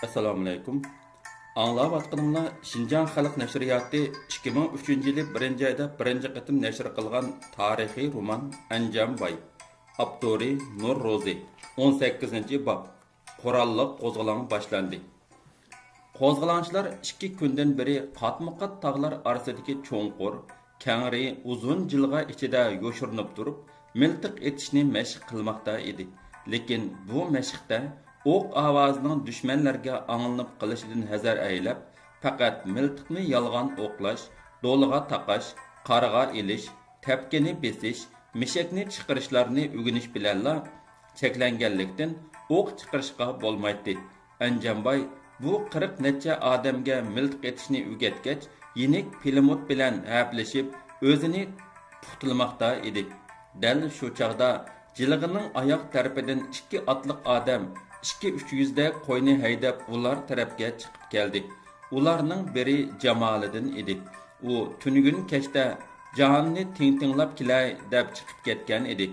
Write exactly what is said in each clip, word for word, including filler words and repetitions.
ئەسسالامۇئەلەيكۇم. ئاڭلاۋاتقىنىڭلار شىنجاڭ خەلق نەشرىياتى ئىككى مىڭ ئۈچىنچى يىلى بىرىنچى ئايدا بىرىنچى قېتىم نەشر قىلغان تارىخىي رومان ئەنجانباي، ئاپتورى نۇر روزى. ئون سەككىزىنچى باب، قوراللىق قوزغىلاڭ باشلاندى. قوزغىلاڭچىلار ئىككى كۈندىن بېرى قاتمۇقات تاغلار ئارىسىدىكى چوڭقۇر، كەڭرى، ئۇزۇن جىلغا ئىچىدە يوشۇرۇنۇپ تۇرۇپ، مىلتىق ئېتىشنى مەشىق قىلماقتا ئىدى. لېكىن بۇ مەشىقتە ئوق ئاۋازىنىڭ دۈشمەنلەرگە ئاڭلىنىپ قېلىشىدىن ھەزەر ئەيلەپ، پەقەت مىلتىقنى يالغان ئوقلاش، دولىغا تاقاش، قارىغا ئېلىش، تەپكىنى بېسىش، مىشەكنى چىقىرىشلارنى ئۆگىنىش بىلەنلا چەكلەنگەنلىكتىن، ئوق چىقىرىشقا بولمايتتى. ئەنجانباي بۇ قىرىق نەچچە ئادەمگە مىلتىق ئېتىشنى ئۆگەتكەچ، يېنىك پىلىموت بىلەن ھەپىلىشىپ، ئۆزىنى پۇختىلىماقتا ئىدى. دەل شۇ چاغدا جىلغىنىڭ ئاياغ تەرىپىدىن ئىككى ئاتلىق ئادەم ئىككى-ئۈچ يۈزدەك قوينى ھەيدەپ، ئۇلار تەرەپكە چىقىپ كەلدى. ئۇلارنىڭ بىرى جامالىدىن ئىدى. ئۇ تۈنۈگۈن كەچتە جاھاننى تىڭ-تىڭلاپ كېلەي دەپ چىقىپ كەتكەن ئىدى.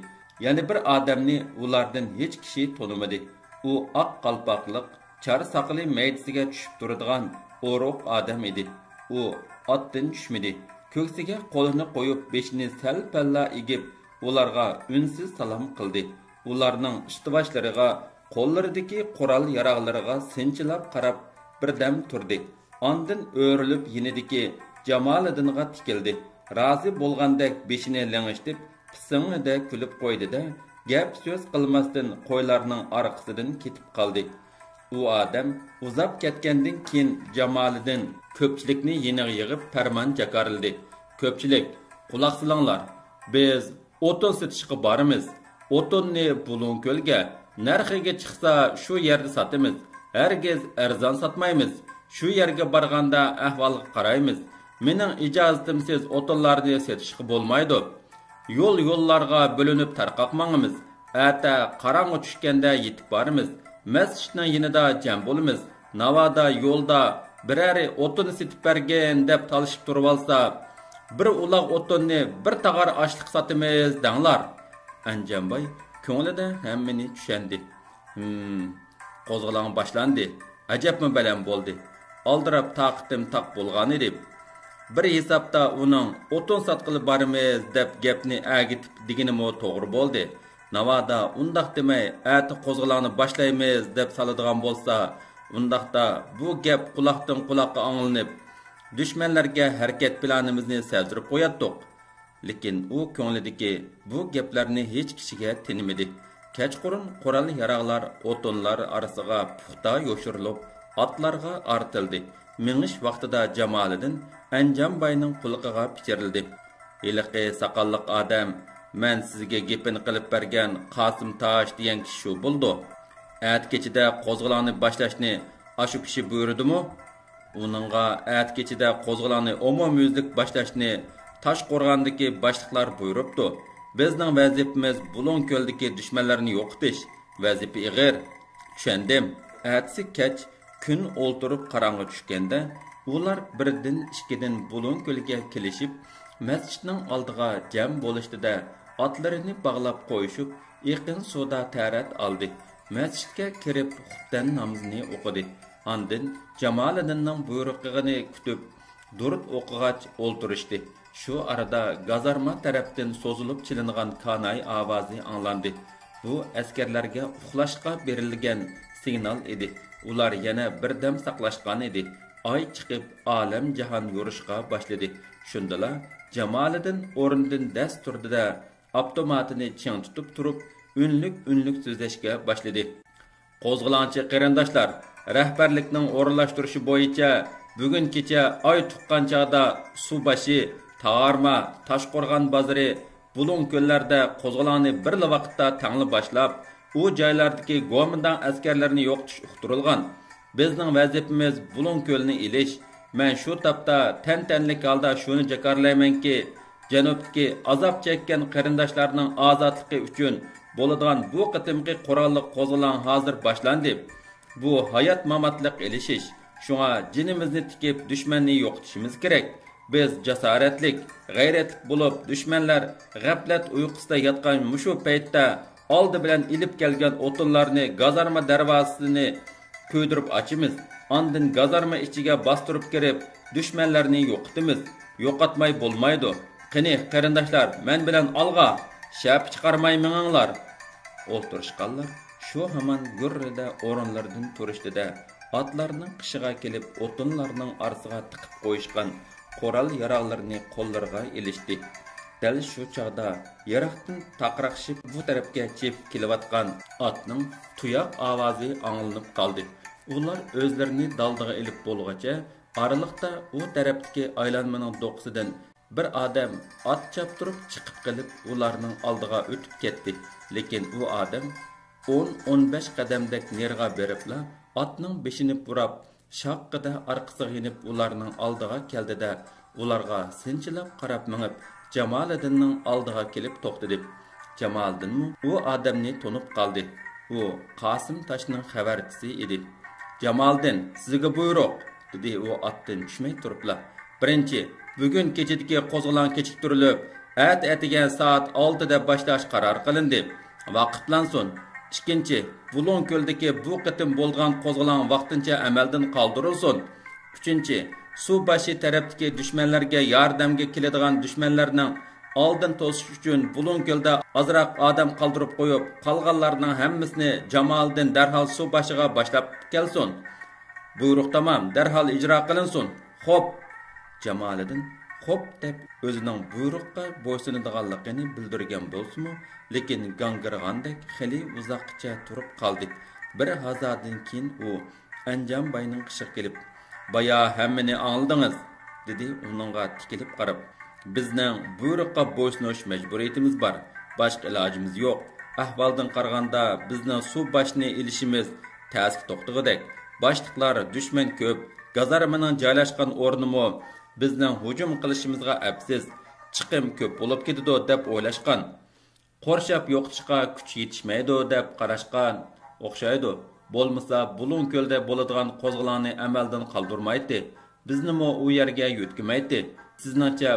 يەنە بىر ئادەمنى ئۇلاردىن ھېچ كىشى تونۇمىدى. ئۇ ئاق قالپاقلىق، چار ساقىلى مەيدىسىگە چۈشۈپ تۇرىدىغان ئورۇق ئادەم ئىدى. ئۇ ئاتتىن چۈشمىدى. كۆكسىگە قولىنى قويۇپ، بېشىنى سەل-پەللا ئېگىپ، ئۇلارغا ئۈنسىز سالام قىلدى. ئۇلارنىڭ ئۈستىۋاشلىرىغا، قوللىرىدىكى قورال-ياراغلىرىغا سىنچىلاپ قاراپ، بىردەم تۇردى. ئاندىن ئۆرۈلۈپ يېنىدىكى جامالىدىنغا تىكىلدى. رازى بولغاندەك بېشىنى لىڭشىتىپ، پىسىڭڭىدە كۈلۈپ قويدى-دە، گەپ-سۆز قىلماستىن قويلارنىڭ ئارقىسىدىن كېتىپ قالدى. ئۇ ئادەم ئۇزاپ كەتكەندىن كېيىن جامالىدىن كۆپچىلىكنى يېنىغا يىغىپ پەرمان جاكارلىدى. كۆپچىلىك، قۇلاق سېلىڭلار! بىز ئوتۇن سېتىشقا بارىمىز. ئوتۇننى بۇلۇڭكۆلگە، نەرخىگە چىقسا شۇ يەردە ساتىمىز. ھەرگىز ئەرزان ساتمايمىز. شۇ يەرگە بارغاندا ئەھۋالغا قارايمىز. مېنىڭ ئىجازىتىمسىز ئوتۇنلارنى سېتىشقا بولمايدۇ. يول-يوللارغا بۆلۈنۈپ تارقاق ماڭىمىز. ئەتە قاراڭغۇ چۈشكەندە يېتىپ بارىمىز. مەسچىتنىڭ يېنىدا جەم بولىمىز. ناۋادا يولدا بىرەرى ئوتۇن سېتىپ بەرگىن دەپ تالىشىپ تۇرۇۋالسا، بىر ئۇلاغ ئوتۇننى بىر تاغار ئاشلىق ساتىمىز دەڭلار. ئەنجانباي كۆڭلىدە ھەممىنى چۈشەندى. ھىم، قوزغىلاڭ باشلاندى. ئەجەبمۇ بەلەن بولدى. ئالدىراپ تاقىتىم تاق بولغانىدى. بىر ھېسابتا ئۇنىڭ ئوتۇن ساتقىلى بارىمىز دەپ گەپنى ئەگىتىپ دېگىنىمۇ توغرا بولدى. ناۋادا ئۇنداق دېمەي، ئەتە قوزغىلاڭنى باشلايمىز دەپ سالىدىغان بولسا، ئۇنداقتا بۇ گەپ قۇلاقتىن قۇلاققا ئاڭلىنىپ، دۈشمەنلەرگە ھەرىكەت پىلانىمىزنى سەزدۈرۈپ قوياتتۇق. لېكىن ئۇ كۆڭلىدىكى بۇ گەپلەرنى ھېچ كىشىگە تىنىمىدى. كەچقۇرۇن قورال-ياراغلار ئوتۇنلار ئارىسىغا پۇختا يوشۇرۇلۇپ، ئاتلارغا ئارتىلدى. مېڭىش ۋاقتىدا جامالىدىن ئەنجانباينىڭ قۇلىقىغا پىچىرلىدى. ھېلىقى ساقاللىق ئادەم، مەن سىزگە گېپىنى قىلىپ بەرگەن قاسىم تاش دېگەن كىشى شۇ بولىدۇ. ئەتە كېچىدە قوزغىلاڭنى باشلاشنى ئاشۇ كىشى بۇيرۇدىمۇ؟ ئۇنىڭغا ئەتە كېچىدە قوزغىلاڭنى ئومۇميۈزلۈك باشلاشنى تاشقورغاندىكى باشلىقلار بۇيرۇپتۇ. بىزنىڭ ۋەزىپىمىز بۇلۇڭكۆلدىكى دۈشمەنلەرنى يوقىتىش. ۋەزىپە ئېغىر. چۈشەندىم. ئەتىسى كەچ كۈن ئولتۇرۇپ قاراڭغۇ چۈشكەندە، ئۇلار بىردىن ئىككىدىن بۇلۇڭكۆلگە كېلىشىپ، مەسچىتنىڭ ئالدىغا جەم بولۇشتى-دە، ئاتلىرىنى باغلاپ قويۇشۇپ، ئېقىن سۇدا تەرەت ئالدى. مەسچىتكە كىرىپ، خۇپتەن نامىزىنى ئوقۇدى. ئاندىن جامالىدىننىڭ بۇيرۇقىنى كۈتۈپ، دۇرۇت ئوقۇغاچ ئولتۇرۇشتى. شۇ ئارىدا گازارما تەرەپتىن سوزۇلۇپ چېلىنغان كاناي ئاۋازى ئاڭلاندى. بۇ ئەسكەرلەرگە ئۇخلاشقا بېرىلگەن سىگنال ئىدى. ئۇلار يەنە بىردەم ساقلاشقان ئىدى. ئاي چىقىپ، ئالەم جاھان يورۇشقا باشلىدى. شۇندىلا جامالىدىن ئورنىدىن دەس تۇردى-دە، ئاپتوماتىنى چىڭ تۇتۇپ تۇرۇپ، ئۈنلۈك-ئۈنلۈك سۆزلەشكە باشلىدى. قوزغىلاڭچى قېرىنداشلار، رەھبەرلىكنىڭ ئورۇنلاشتۇرۇشى بويىچە بۈگۈن كېچە ئاي تۇغقان چاغدا سۇباشى، تاغارما، تاشقورغان بازىرى، بۇلۇڭ كۆللەردە قوزغىلاڭنى بىرلا ۋاقىتتا تەڭلا باشلاپ، ئۇ جايلاردىكى گومىنداڭ ئەسكەرلىرىنى يوقىتىش ئۇقتۇرۇلغان. بىزنىڭ ۋەزىپىمىز بۇلۇڭ كۆلىنى ئېلىش. مەن شۇ تاپتا تەنتەنىلىك ھالدا شۇنى جاكارلايمەنكى، جەنۇبتىكى ئازاب چەككەن قېرىنداشلارنىڭ ئازادلىقى ئۈچۈن بولىدىغان بۇ قېتىمقى قوراللىق قوزغىلاڭ ھازىر باشلاندى. بۇ ھايات-ماماتلىق ئېلىشىش. شۇڭا جېنىمىزنى تىكىپ، دۈشمەننى يوقىتىشىمىز كېرەك. بىز جاسارەتلىك، غەيرەتلىك بولۇپ، دۈشمەنلەر غەپلەت ئۇيقۇسىدا ياتقان مۇشۇ پەيتتە ئالدى بىلەن ئېلىپ كەلگەن ئوتۇنلارنى گازارما دەرۋازىسىنى كۆيدۈرۈپ ئاچىمىز. ئاندىن گازارما ئىچىگە باستۇرۇپ كىرىپ، دۈشمەنلەرنى يوقىتىمىز. يوقاتماي بولمايدۇ. قېنى، قېرىنداشلار، مەن بىلەن ئالغا! شەپە چىقارماي مېڭىڭلار! ئولتۇرۇشقانلار شۇ ھامان گۈررىدە ئورۇنلىرىدىن تۇرۇشتى-دە، ئاتلارنىڭ قېشىغا كېلىپ، ئوتۇنلارنىڭ ئارىسىغا تىقىپ قويۇشقان قورال-ياراغلىرىنى قوللىرىغا ئېلىشتى. دەل شۇ چاغدا يىراقتىن تاقىراقشىپ بۇ تەرەپكە چېپىپ كېلىۋاتقان ئاتنىڭ تۇياق ئاۋازى ئاڭلىنىپ قالدى. ئۇلار ئۆزلىرىنى دالدىغا ئېلىپ بولغۇچە، ئارىلىقتا ئۇ تەرەپتىكى ئايلانمىنىڭ دوقىسىدىن بىر ئادەم ئات چاپتۇرۇپ چىقىپ قېلىپ، ئۇلارنىڭ ئالدىغا ئۆتۈپ كەتتى. لېكىن ئۇ ئادەم ئون، ئون بەش قەدەمدەك نېرىغا بېرىپلا، ئاتنىڭ بېشىنى بۇراپ، شاققىدە ئارقىسىغا يېنىپ، ئۇلارنىڭ ئالدىغا كەلدى-دە، ئۇلارغا سىنچىلاپ قاراپ مېڭىپ، جامالىدىننىڭ ئالدىغا كېلىپ توختىدى. جامالىدىنمۇ ئۇ ئادەمنى تونۇپ قالدى. ئۇ قاسىم تاشنىڭ خەۋەرچىسى ئىدى. «جامالىدىن، سىزگە بۇيرۇق!» دېدى ئۇ ئاتتىن چۈشمەي تۇرۇپلا. «بىرىنچى، بۈگۈن كېچىدىكى قوزغىلاڭ كېچىكتۈرۈلۈپ، ئەتە ئەتىگەن سائەت ئالتىدە باشلاش قارار قىلىندى. ۋاقىپلانسۇن. ئىككىنچى، بۇلۇڭ كۆلىدىكى بۇ قېتىم بولىدىغان قوزغىلاڭ ۋاقتىنچە ئەمەلدىن قالدۇرۇلسۇن. ئۈچىنچى، سۇ باشى تەرەپتىكى دۈشمەنلەرگە ياردەمگە كېلىدىغان دۈشمەنلەرنىڭ ئالدىنى توسۇش ئۈچۈن بۇلۇڭ كۆلىدە ئازراق ئادەم قالدۇرۇپ قويۇپ، قالغانلارنىڭ ھەممىسىنى جامالىدىن دەرھال سۇ باشىغا باشلاپ كەلسۇن. بۇيرۇق تامام، دەرھال ئىجرا قىلىنسۇن. خوپ!» جامالىدىن «خوپ» دەپ ئۆزىنىڭ بۇيرۇققا بويسۇنىدىغانلىقىنى بىلدۈرگەن بولسىمۇ، لېكىن گاڭگىرىغاندەك خېلى ئۇزاققىچە تۇرۇپ قالدى. بىر ھازادىن كېيىن ئۇ ئەنجان باينىڭ قېشىغا كېلىپ، «بايا ھەممىنى ئاڭلىدىڭىز!» دېدى ئۇنىڭغا تىكىلىپ قاراپ. «بىزنىڭ بۇيرۇققا بويسۇنۇش مەجبۇرىيىتىمىز بار. باشقا ئىلاجىمىز يوق. ئەھۋالدىن قارىغاندا، بىزنىڭ سۇ باشىنى ئېلىشىمىز تەسكە توختىغۇدەك. باشلىقلار، دۈشمەن كۆپ، گازارمىنىڭ جايلاشقان ئورنىمۇ بىزنىڭ ھۇجۇم قىلىشىمىزغا ئەپسىز، چىقىم كۆپ بولۇپ كېتىدۇ دەپ ئويلاشقان. قورشاپ يوقىتىشقا كۈچ يېتىشمەيدۇ دەپ قاراشقان ئوخشايدۇ. بولمىسا، بۇلۇڭ كۆلىدە بولىدىغان قوزغىلاڭنى ئەمەلدىن قالدۇرمايتتى. بىزنىمۇ ئۇ يەرگە يۆتكىمەيتتى. سىزنىڭچە،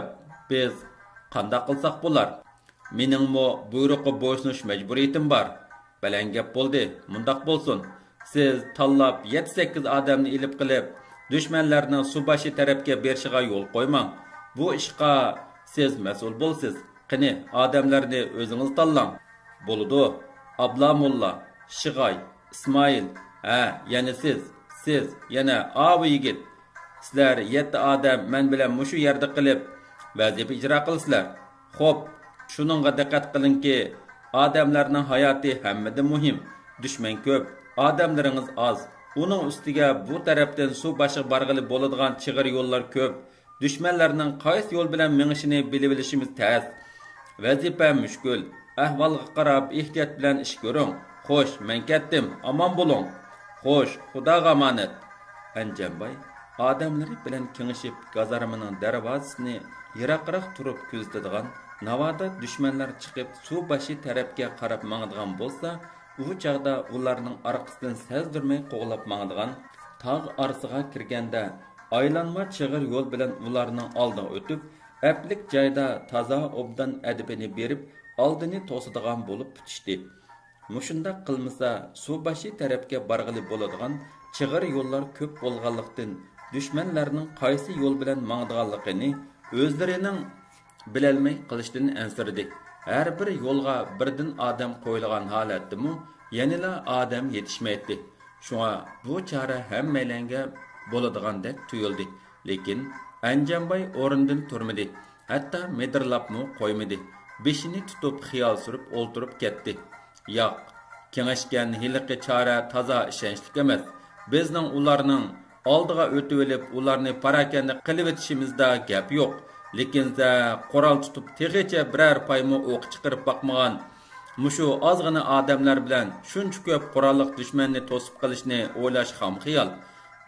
بىز قانداق قىلساق بولار؟ مېنىڭمۇ بۇيرۇققا بويسۇنۇش مەجبۇرىيىتىم بار.» «بەلەن گەپ بولدى. مۇنداق بولسۇن. سىز تاللاپ يەتتە-سەككىز ئادەمنى ئېلىپ قېلىپ، دۈشمەنلەرنىڭ سۇ باشى تەرەپكە بېرىشىغا يول قويماڭ. بۇ ئىشقا سىز مەسئۇل بولىسىز. قېنى، ئادەملەرنى ئۆزىڭىز تاللاڭ.» «بولىدۇ. ئابلا موللا، شىغاي، ئىسمائىل، ھە، يەنە سىز، سىز، يەنە ئاۋۇ يىگىت. سىلەر يەتتە ئادەم مەن بىلەن مۇشۇ يەردە قېلىپ، ۋەزىپە ئىجرا قىلىسىلەر. خوپ، شۇنىڭغا دىققەت قىلىڭكى، ئادەملەرنىڭ ھاياتى ھەممىدىن مۇھىم. دۈشمەن كۆپ، ئادەملىرىڭىز ئاز. ئۇنىڭ ئۈستىگە بۇ تەرەپتىن سۇ باشىغا بارغىلى بولىدىغان چىغىر يوللار كۆپ. دۈشمەنلەرنىڭ قايسى يول بىلەن مېڭىشىنى بىلىۋېلىشىمىز تەس. ۋەزىپە مۈشكۈل. ئەھۋالغا قاراپ ئېھتىيات بىلەن ئىش كۆرۈڭ. خوش، مەن كەتتىم، ئامان بولۇڭ.» «خوش، خۇداغا ئامانەت.» ئەنجانباي ئادەملىرى بىلەن كېڭىشىپ، گازارمىنىڭ دەرۋازىسىنى يىراقراق تۇرۇپ كۆزىتىدىغان، ناۋادا دۈشمەنلەر چىقىپ، سۇ باشى تەرەپكە قاراپ ماڭىدىغان بولسا، ئۇ چاغدا ئۇلارنىڭ ئارقىسىدىن سەزدۈرمەي قوغلاپ ماڭىدىغان، تاغ ئارىسىغا كىرگەندە، ئايلانما چىغىر يول بىلەن ئۇلارنىڭ ئالدىغا ئۆتۈپ، ئەپلىك جايدا تازا ئوبدان ئەدىپىنى بېرىپ، ئالدىنى توسىدىغان بولۇپ پۈتۈشتى. مۇشۇنداق قىلمىسا، سۇ باشى تەرەپكە بارغىلى بولىدىغان چىغىر يوللار كۆپ بولغانلىقتىن، دۈشمەنلەرنىڭ قايسى يول بىلەن ماڭىدىغانلىقىنى ئۆزلىرىنىڭ بىلەلمەي قېلىشتىن ئەنسىرىدى. ھەر بىر يولغا بىردىن ئادەم قويۇلغان ھالەتتىمۇ يەنىلا ئادەم يېتىشمەيتتى. شۇڭا بۇ چارە ھەممەيلەنگە بولىدىغاندەك تۇيۇلدى. لېكىن ئەنجانباي ئورنىدىن تۇرمىدى، ھەتتا مىدىرلاپمۇ قويمىدى. بېشىنى تۇتۇپ خىيال سۈرۈپ ئولتۇرۇپ كەتتى. ياق، كېڭەشكەن ھېلىقى چارە تازا ئىشەنچلىك ئەمەس. بىزنىڭ ئۇلارنىڭ ئالدىغا ئۆتۈۋېلىپ، ئۇلارنى پاراكەندە قىلىۋېتىشىمىزدا گەپ يوق. لېكىنسە، قورال تۇتۇپ تېخىچە بىرەر پايمۇ ئوق چىقىرىپ باقمىغان مۇشۇ ئازغىنە ئادەملەر بىلەن شۇنچە كۆپ قوراللىق دۈشمەننى توسۇپ قېلىشنى ئويلاش خام خىيال.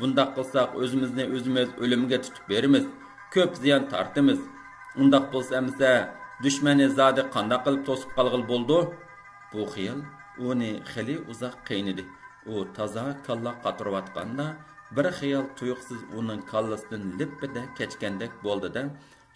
بۇنداق قىلساق، ئۆزىمىزنى ئۆزىمىز ئۆلۈمگە تۇتۇپ بېرىمىز، كۆپ زىيان تارتىمىز. ئۇنداق بولسا ئەمىسە، دۈشمەننى زادى قانداق قىلىپ توسۇپ قالغىلى بولىدۇ؟ بۇ خىيال ئۇنى خېلى ئۇزاق قىينىدى. ئۇ تازا كاللا قاتۇرۇۋاتقاندا، بىر خىيال تۇيۇقسىز ئۇنىڭ كاللىسىدىن لىپپىدە كەچكەندەك بولدى-دە،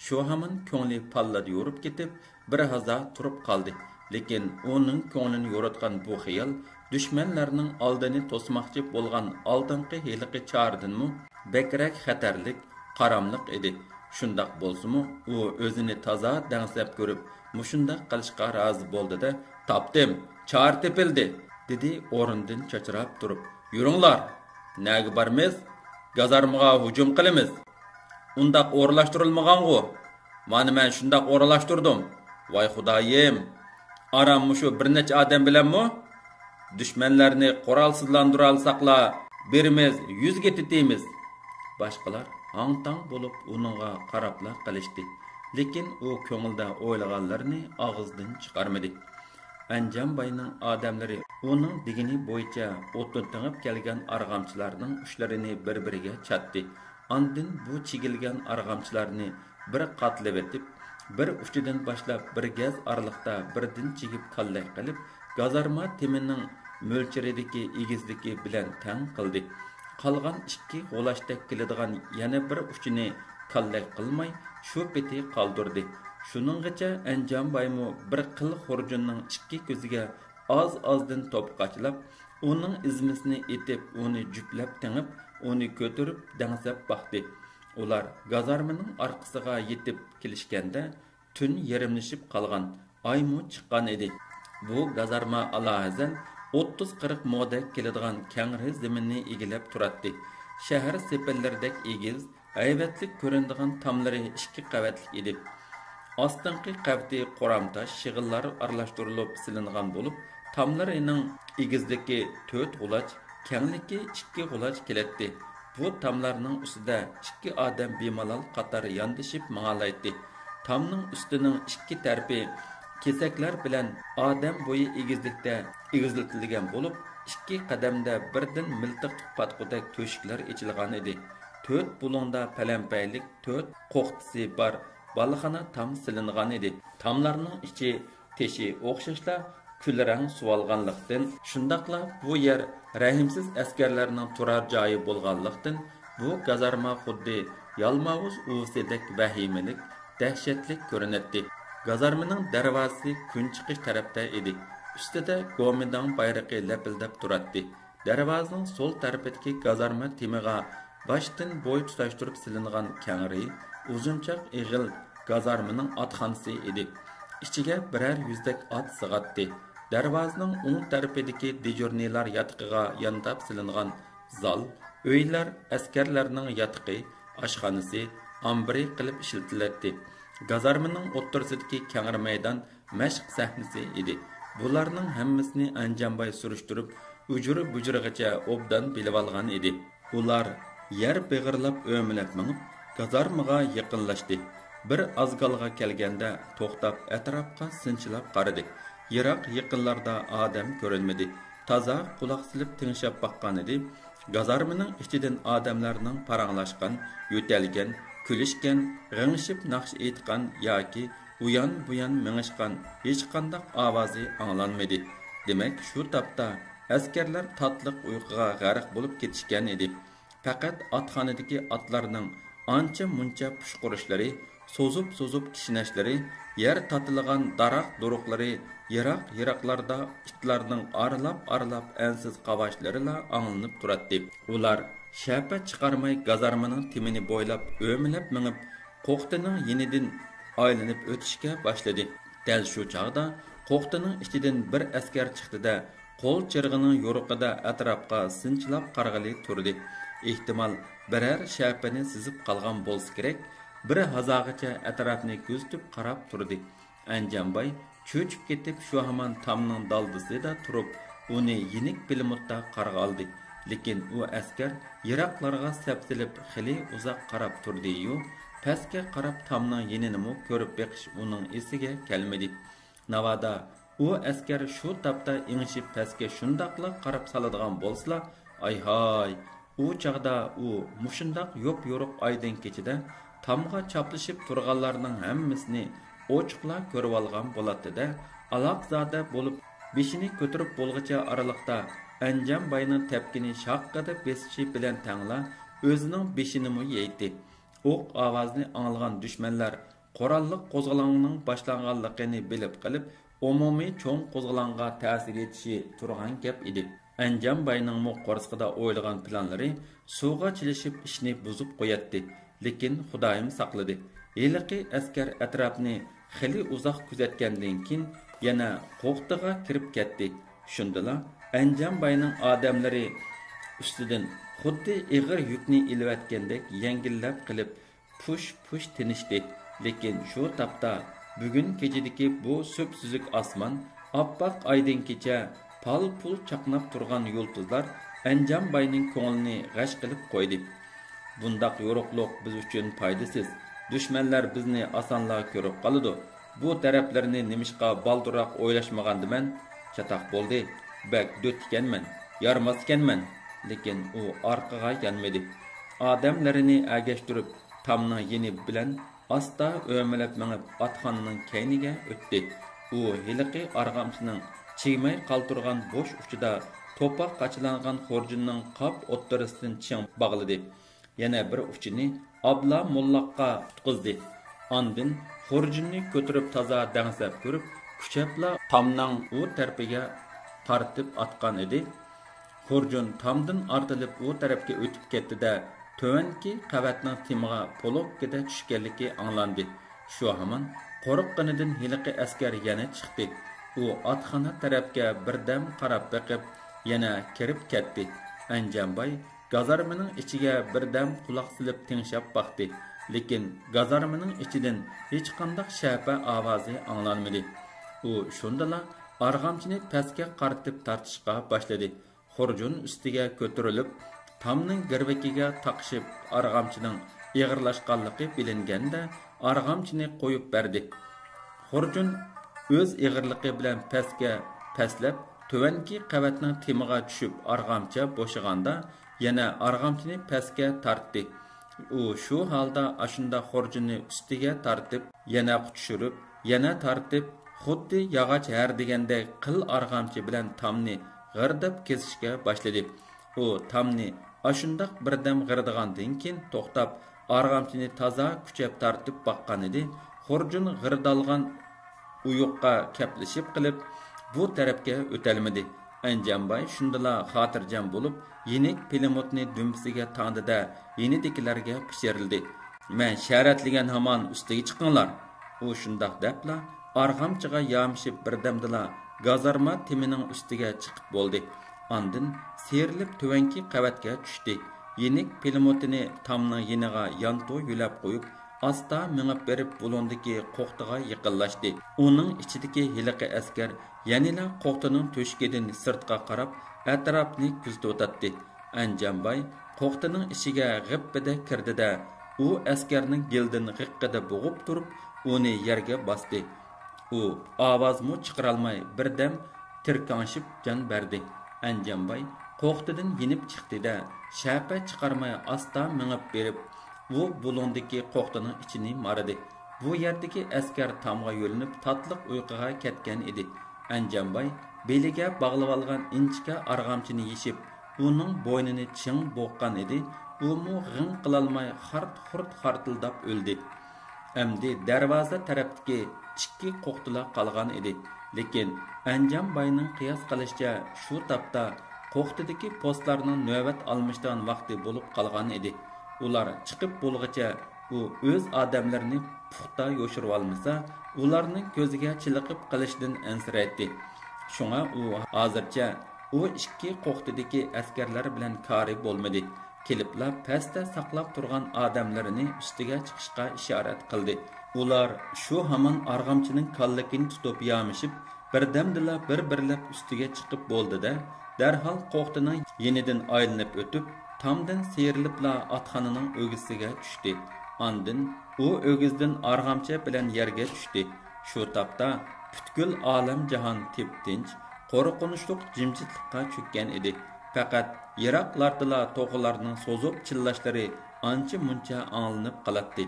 شۇ ھامان كۆڭلى پاللىدە يورۇپ كېتىپ، بىر ھازا تۇرۇپ قالدى. لېكىن ئۇنىڭ كۆڭلىنى يورۇتقان بۇ خىيال دۈشمەنلەرنىڭ ئالدىنى توسماقچى بولغان ئالدىنقى ھېلىقى چارىدىنمۇ بەكرەك خەتەرلىك، قاراملىق ئىدى. شۇنداق بولسىمۇ، ئۇ ئۆزىنى تازا دەڭسەپ كۆرۈپ، مۇشۇنداق قىلىشقا رازى بولدى-دە، «تاپتىم، چارە تېپىلدى!» دېدى ئورنىدىن چاچراپ تۇرۇپ. «يۈرۈڭلار! نەگە بارىمىز؟ گازارمىغا ھۇجۇم قىلىمىز!» «ئۇنداق ئورۇنلاشتۇرۇلمىغانغۇ؟» «مانا مەن شۇنداق ئورۇنلاشتۇردۇم.» «ۋاي خۇدايىم! ئاران مۇشۇ بىر نەچچە ئادەم بىلەنمۇ دۈشمەنلەرنى قورالسىزلاندۇرالىساقلا، بىرىمىز يۈزگە تېتىيمىز.» باشقىلار ھاڭ-تاڭ بولۇپ ئۇنىڭغا قاراپلا قېلىشتى. لېكىن ئۇ كۆڭلىدە ئويلىغانلىرىنى ئاغزىدىن چىقارمىدى. ئەنجان باينىڭ ئادەملىرى ئۇنىڭ دېگىنى بويىچە ئوتۇن تېڭىپ كەلگەن ئارغامچىلارنىڭ ئۇچلىرىنى بىر-بىرىگە چاتتى. ئاندىن بۇ چىگىلگەن ئارغامچىلارنى بىر قاتلىۋېتىپ، بىر ئۇچىدىن باشلاپ بىر گەز ئارىلىقتا بىردىن چىگىپ كاللەك قىلىپ، گازارما تېمىنىڭ مۆلچىرىدىكى ئېگىزلىكى بىلەن تەڭ قىلدى. قالغان ئىككى غۇلاچتەك كېلىدىغان يەنە بىر ئۇچىنى كاللەك قىلماي، شۇ پېتى قالدۇردى. شۇنىڭغىچە ئەنجان بايمۇ بىر قىل خۇرجۇننىڭ ئىككى كۆزىگە ئاز-ئازدىن توپا قاچىلاپ، ئۇنىڭ ئىزمىسىنى ئېتىپ، ئۇنى جۈپلەپ تېڭىپ، ئۇنى كۆتۈرۈپ دەڭسەپ باقتى. ئۇلار گازارمىنىڭ ئارقىسىغا يېتىپ كېلىشكەندە، تۈن يېرىملىشىپ قالغان، ئايمۇ چىققان ئىدى. بۇ گازارما ئالاھەزەل ئوتتۇز قىرىق مودەك كېلىدىغان كەڭرى زېمىننى ئىگىلەپ تۇراتتى. شەھەر سېپىللىرىدەك ئېگىز، ھەيۋەتلىك كۆرۈنىدىغان تاملىرى ئىككى قەۋەتلىك ئىدى. ئاستىنقى قەۋىتى قورام تاش شېغىللار ئارىلاشتۇرۇلۇپ سېلىنغان بولۇپ، تاملىرىنىڭ ئېگىزلىكى تۆت غۇلاچ، كەڭلىكى ئىككى غۇلاچ كېلەتتى. بۇ تاملارنىڭ ئۈستىدە ئىككى ئادەم بىمالال قاتار ياندىشىپ ماڭالايتتى. تامنىڭ ئۈستىنىڭ ئىككى تەرىپى كېسەكلەر بىلەن ئادەم بويى ئېگىزلىكتە ئېگىزلىتىلگەن بولۇپ، ئىككى قەدەمدە بىردىن مىلتىق پاتقۇدەك تۆشۈكلەر ئېچىلغان ئىدى. تۆت بۇلۇڭدا پەلەمپەيلىك تۆت قوختىسى بار بالىخانا تام سېلىنغان ئىدى. تاملارنىڭ ئىچى تېشى ئوخشاشلا كۈلرەڭ سۇۋالغانلىقتىن، شۇنداقلا بۇ يەر رەھىمسىز ئەسكەرلەرنىڭ تۇرار جايى بولغانلىقتىن، بۇ گازارما خۇددى يالماۋۇز ئۇۋىسىدەك ۋەھىمىلىك، دەھشەتلىك كۆرۈنەتتى. گازارمىنىڭ دەرۋازىسى كۈنچىقىش تەرەپتە ئىدى. ئۈستىدە گومىنداڭ بايرىقى لەپىلدەپ تۇراتتى. دەرۋازىنىڭ سول تەرىپىدىكى گازارما تېمىغا باشتىن بوي تۇتاشتۇرۇپ سېلىنغان كەڭرى، ئۇزۇنچاق ئېغىل گازارمىنىڭ ئاتخانىسى ئىدى. ئىچىگە بىرەر يۈزدەك ئات سىغاتتى. دەرۋازىنىڭ ئوڭ تەرىپىدىكى دېژۇرنىيلار ياتىقىغا يانداپ سېلىنغان زال، ئۆيلەر، ئەسكەرلەرنىڭ ياتىقى، ئاشخانىسى، ئامبىرى قىلىپ ئىشلىتىلەتتى. گازارمىنىڭ ئوتتۇرىسىدىكى كەڭرى مەيدان مەشىق سەھنىسى ئىدى. بۇلارنىڭ ھەممىسىنى ئەنجانباي سۈرۈشتۈرۈپ، ئۇجۇر-بۇجۇرىغىچە ئوبدان بىلىۋالغان ئىدى. ئۇلار يەر بېغىرلاپ ئۆمىلەپ مېڭىپ، گازارمىغا يېقىنلاشتى. بىر ئازگالغا كەلگەندە توختاپ، ئەتراپقا سىنچىلاپ قارىدى. يىراق يېقىنلاردا ئادەم كۆرۈنمىدى. تازا قۇلاق سېلىپ تىڭشاپ باققانىدى، گازارمىنىڭ ئىچىدىن ئادەملەرنىڭ پاراڭلاشقان، يۆتەلگەن، كۈلۈشكەن، غىڭشىپ ناخشا ئېيتقان ياكى ئۇيان-بۇيان مېڭىشقان ھېچقانداق ئاۋازى ئاڭلانمىدى. دېمەك، شۇ تاپتا ئەسكەرلەر تاتلىق ئۇيقۇغا غەرق بولۇپ كېتىشكەن ئىدى. پەقەت ئاتخانىدىكى ئاتلارنىڭ ئانچە-مۇنچە پۇشقۇرۇشلىرى، سوزۇپ-سوزۇپ كىشنەشلىرى، يەر تاتىلىغان داراق-دۇرۇقلىرى، يىراق-يىراقلاردا ئىتلارنىڭ ئارىلاپ-ئارىلاپ ئەنسىز قاۋاشلىرىلا ئاڭلىنىپ تۇراتتى. ئۇلار شەپە چىقارماي گازارمىنىڭ تېمىنى بويلاپ ئۆمىلەپ مېڭىپ، قوقتىنىڭ يېنىدىن ئايلىنىپ ئۆتۈشكە باشلىدى. دەل شۇ چاغدا قوقتىنىڭ ئىچىدىن بىر ئەسكەر چىقتى-دە، قول چىرىغىنىڭ يورۇقىدا ئەتراپقا سىنچىلاپ قارىغىلى تۇردى. ئېھتىمال، بىرەر شەپىنى سېزىپ قالغان بولسا كېرەك، بىر ھازاغىچە ئەتراپنى كۆزىتىپ قاراپ تۇردى. ئەنجانباي چۆچۈپ كېتىپ، شۇ ھامان تامنىڭ دالدىسىدا تۇرۇپ، ئۇنى يېنىك پىلىموتتا قارىغا ئالدى. لېكىن ئۇ ئەسكەر يىراقلارغا سەپسېلىپ خېلى ئۇزاق قاراپ تۇردىيۇ، پەسكە قاراپ تامنىڭ يېنىنىمۇ كۆرۈپ بېقىش ئۇنىڭ ئېسىگە كەلمىدى. ناۋادا ئۇ ئەسكەر شۇ تاپتا ئېڭىشىپ پەسكە شۇنداقلا قاراپ سالىدىغان بولسىلا، ئايھاي! ئۇ چاغدا ئۇ مۇشۇنداق يوپيورۇق ئايدىڭ كېچىدە تامغا چاپلىشىپ تۇرغانلارنىڭ ھەممىسىنى ئوچۇقلا كۆرۈۋالغان بولاتتى-دە، ئالاقزادە بولۇپ بېشىنى كۆتۈرۈپ بولغۇچە ئارىلىقتا ئەنجان باينىڭ تەپكىنى شاققىدە بېسىشى بىلەن تەڭلا ئۆزىنىڭ بېشىنىمۇ يەيتتى. ئوق ئاۋازىنى ئاڭلىغان دۈشمەنلەر قوراللىق قوزغىلاڭنىڭ باشلانغانلىقىنى بىلىپ قېلىپ، ئومۇمىي چوڭ قوزغىلاڭغا تەسىر يېتىشى تۇرغان گەپ ئىدى. ئەنجان باينىڭمۇ قورسىقىدا ئويلىغان پىلانلىرى سۇغا چىلىشىپ ئىشنى بۇزۇپ قوياتتى. لېكىن خۇدايىم ساقلىدى. ھېلىقى ئەسكەر ئەتراپنى خېلى ئۇزاق كۆزەتكەندىن كېيىن يەنە قوختىغا كىرىپ كەتتى. شۇندىلا ئەنجان باينىڭ ئادەملىرى ئۈستىدىن خۇددى ئېغىر يۈكنى ئېلىۋەتكەندەك يەڭگىللەپ قېلىپ، پۇش-پۇش تىنىشتى. لېكىن شۇ تاپتا بۈگۈن كېچىدىكى بۇ سۈپسۈزۈك ئاسمان، ئاپئاق ئايدىڭ كېچە، پال-پۇل چاقناپ تۇرغان يۇلتۇزلار ئەنجان باينىڭ كۆڭلىنى غەش قىلىپ قويدى. بۇنداق يورۇقلۇق بىز ئۈچۈن پايدىسىز. دۈشمەنلەر بىزنى ئاسانلا كۆرۈپ قالىدۇ. بۇ تەرەپلىرىنى نېمىشقا بالدۇرراق ئويلاشمىغاندىمەن؟ چاتاق بولدى. بەك دۆت ئىكەنمەن، يارىماس ئىكەنمەن. لېكىن ئۇ ئارقىغا يانمىدى. ئادەملىرىنى ئەگەشتۈرۈپ، تامنىڭ يېنى بىلەن ئاستا ئۆمىلەپ مېڭىپ، ئاتخانىنىڭ كەينىگە ئۆتتى. ئۇ ھېلىقى ئارغامچىنىڭ چىگمەي قالتۇرغان بوش ئۇچىدا توپا قاچىلانغان خۇرجۇننىڭ قاپ ئوتتۇرىسىدىن چىڭ باغلىدى. يەنە بىر ئۇچىنى ئابلا موللاققا تۇتقۇزدى. ئاندىن خۇرجۇننى كۆتۈرۈپ تازا دەڭسەپ كۆرۈپ، كۈچەپلا تامنىڭ ئۇ تەرىپىگە تارتىپ ئاتقان ئىدى. خۇرجۇن تامدىن ئارتىلىپ ئۇ تەرەپكە ئۆتۈپ كەتتى-دە، تۆۋەنكى قەۋەتنىڭ تېمىغا پولۇككىدە چۈشكەنلىكى ئاڭلاندى. شۇ ھامان قورققىنىدىن ھېلىقى ئەسكەر يەنە چىقتى. ئۇ ئاتخانا تەرەپكە بىردەم قاراپ بېقىپ، يەنە كىرىپ كەتتى. ئەنجانباي گازارمىنىڭ ئىچىگە بىردەم قۇلاق سېلىپ تىڭشاپ باقتى، لېكىن گازارمىنىڭ ئىچىدىن ھېچقانداق شەپە ئاۋازى ئاڭلانمىدى. ئۇ شۇندىلا ئارغامچىنى پەسكە قارىتىپ تارتىشقا باشلىدى. خۇرجۇن ئۈستىگە كۆتۈرۈلۈپ، تامنىڭ گىرۋىكىگە تاقىشىپ، ئارغامچىنىڭ ئېغىرلاشقانلىقى بىلىنگەندە، ئارغامچىنى قويۇپ بەردى. خۇرجۇن ئۆز ئېغىرلىقى بىلەن پەسكە پەسلەپ، تۆۋەنكى قەۋەتنىڭ تېمىغا چۈشۈپ، ئارغامچا بوشىغاندا، يەنە ئارغامچىنى پەسكە تارتتى. ئۇ شۇ ھالدا ئاشۇنداق خۇرجۇننى ئۈستىگە تارتىپ، يەنە قۇتۇشۇرۇپ، يەنە تارتىپ، خۇددى ياغاچ ھەردىگەندەك قىل ئارغامچا بىلەن تامنى غىرداپ كېسىشكە باشلىدى. ئۇ تامنى ئاشۇنداق بىردەم غىردىغاندىن كېيىن توختاپ، ئارغامچىنى تازا كۈچەپ تارتىپ باققانىدى، خۇرجۇن غىردالغان ئويۇققا كەپلىشىپ قېلىپ، بۇ تەرەپكە ئۆتەلمىدى. ئەنجانباي شۇندىلا خاتىرجەم بولۇپ، يېنىك پىلىموتنى دۈمبىسىگە تاڭدى-دە، يېنىدىكىلەرگە پىچىرلىدى: «مەن شەرەتلىگەن ھامان ئۈستىگە چىقىڭلار!» ئۇ شۇنداق دەپلا، ئارغامچىغا يامىشىپ، بىردەمدىلا گازارما تېمىنىڭ ئۈستىگە چىقىپ بولدى. ئاندىن سىيرىلىپ تۆۋەنكى قەۋەتكە چۈشتى. يېنىك پىلىموتىنى تامنىڭ يېنىغا يانتۇ يۆلەپ قويۇپ، ئاستا مېڭىپ بېرىپ، بۇلۇڭدىكى قوختىغا يېقىنلاشتى. ئۇنىڭ ئىچىدىكى ھېلىقى ئەسكەر يەنىلا قوختىنىڭ تۆشۈكىدىن سىرتقا قاراپ، ئەتراپنى كۆزىتىۋاتاتتى. ئەنجانباي قوختىنىڭ ئىچىگە غىپپىدە كىردى-دە، ئۇ ئەسكەرنىڭ گېلىدىن غىققىدە بوغۇپ تۇرۇپ، ئۇنى يەرگە باستى. ئۇ ئاۋازمۇ چىقىرالماي، بىردەم تىركاڭشىپ جان بەردى. ئەنجانباي قوختىدىن يېنىپ چىقتى-دە، شەپە چىقارماي ئاستا مېڭىپ بېرىپ، ئۇ بۇلۇڭدىكى قوختىنىڭ ئىچىنى مارىدى. بۇ يەردىكى ئەسكەر تامغا يۆلىنىپ، تاتلىق ئۇيقۇغا كەتكەن ئىدى. ئەنجانباي بېلىگە باغلىۋالغان ئىنچىكە ئارغامچىنى يېشىپ، ئۇنىڭ بوينىنى چىڭ بوغقان ئىدى. ئۇمۇ غىڭ قىلالماي، خارت-خۇرت خارتىلداپ ئۆلدى. ئەمدى دەرۋازا تەرەپتىكى ئىككى قوختىلا قالغان ئىدى. لېكىن ئەنجانباينىڭ قىياس قىلىشىچە، شۇ تاپتا قوختىدىكى پوستلارنىڭ نۆۋەت ئالمىشىدىغان ۋاقتى بولۇپ قالغان ئىدى. ئۇلار چىقىپ بولغۇچە ئۇ ئۆز ئادەملىرىنى پۇختا يوشۇرۇۋالمىسا، ئۇلارنىڭ كۆزىگە چېلىقىپ قېلىشىدىن ئەنسىرەيتتى. شۇڭا ئۇ ھازىرچە ئۇ ئىككى قوختىدىكى ئەسكەرلەر بىلەن كارى بولمىدى. كېلىپلا پەستە ساقلاپ تۇرغان ئادەملىرىنى ئۈستىگە چىقىشقا ئىشارەت قىلدى. ئۇلار شۇ ھامان ئارغامچىنىڭ كاللىكىنى تۇتۇپ يامىشىپ، بىردەمدىلا بىر-بىرلەپ ئۈستىگە چىقىپ بولدى-دە، دەرھال قوختىنىڭ يېنىدىن ئايلىنىپ ئۆتۈپ، تامدىن سىيرىلىپلا ئاتخانىنىڭ ئۆگزىسىگە چۈشتى. ئاندىن ئۇ ئۆگزىدىن ئارغامچا بىلەن يەرگە چۈشتى. شۇ تاپتا پۈتكۈل ئالەم جاھان تىپتىنچ، قورقۇنچلۇق جىمجىتلىققا چۆككەن ئىدى. پەقەت يىراقلاردىلا توخۇلارنىڭ سوزۇپ چىللاشلىرى ئانچە-مۇنچە ئاڭلىنىپ قالاتتى.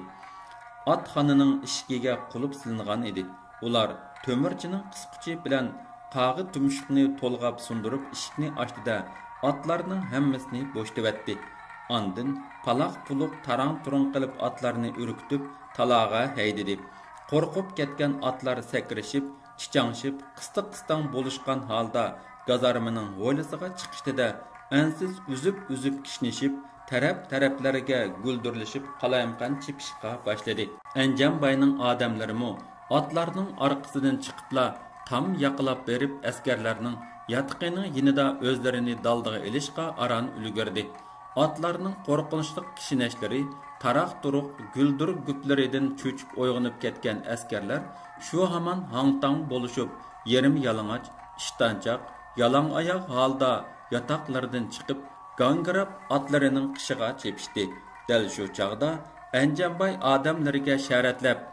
ئاتخانىنىڭ ئىشىكىگە قۇلۇپ سېلىنغان ئىدى. ئۇلار تۆمۈرچىنىڭ قىسقۇچى بىلەن قاغا تۇمشۇقنى تولغاپ سۇندۇرۇپ ئىشىكنى ئاچتى-دە، ئاتلارنىڭ ھەممىسىنى بوشىتىۋەتتى. ئاندىن پالاق-پۇلۇق تاراڭ-تۇرۇڭ قىلىپ ئاتلارنى ئۈركۈتۈپ تالاغا ھەيدىدى. قورقۇپ كەتكەن ئاتلار سەكرىشىپ، كىچاڭشىپ، قىستىق-قىستاڭ بولۇشقان ھالدا گازارمىنىڭ ھويلىسىغا چىقىشتىدە، ئەنسىز ئۈزۈپ-ئۈزۈپ كىشنىشىپ، تەرەپ-تەرەپلەرگە گۈلدۈرلىشىپ، قالايمىقان چېپىشقا باشلىدى. ئەنجانباينىڭ ئادەملىرىمۇ ئاتلارنىڭ ئارقىسىدىن چىقىپلا، تام ياقىلاپ بېرىپ، ئەسكەرلەرنىڭ ياتىقىنىڭ يېنىدا ئۆزلىرىنى دالدىغا ئېلىشقا ئاران ئۈلگۈردى. ئاتلارنىڭ قورقۇنچلۇق كىشنەشلىرى، تاراق-تۇرۇق، گۈلدۈر-گۈپلىرىدىن چۆچۈپ ئويغىنىپ كەتكەن ئەسكەرلەر شۇ ھامان ھاڭ-تاڭ بولۇشۇپ، يېرىم يالىڭاچ، ئىشتانچاق، يالاڭ ئاياغ ھالدا ياتاقلىرىدىن چىقىپ، گاڭگىراپ ئاتلىرىنىڭ قېشىغا چېپىشتى. دەل شۇ چاغدا ئەنجانباي ئادەملىرىگە شەرەتلەپ،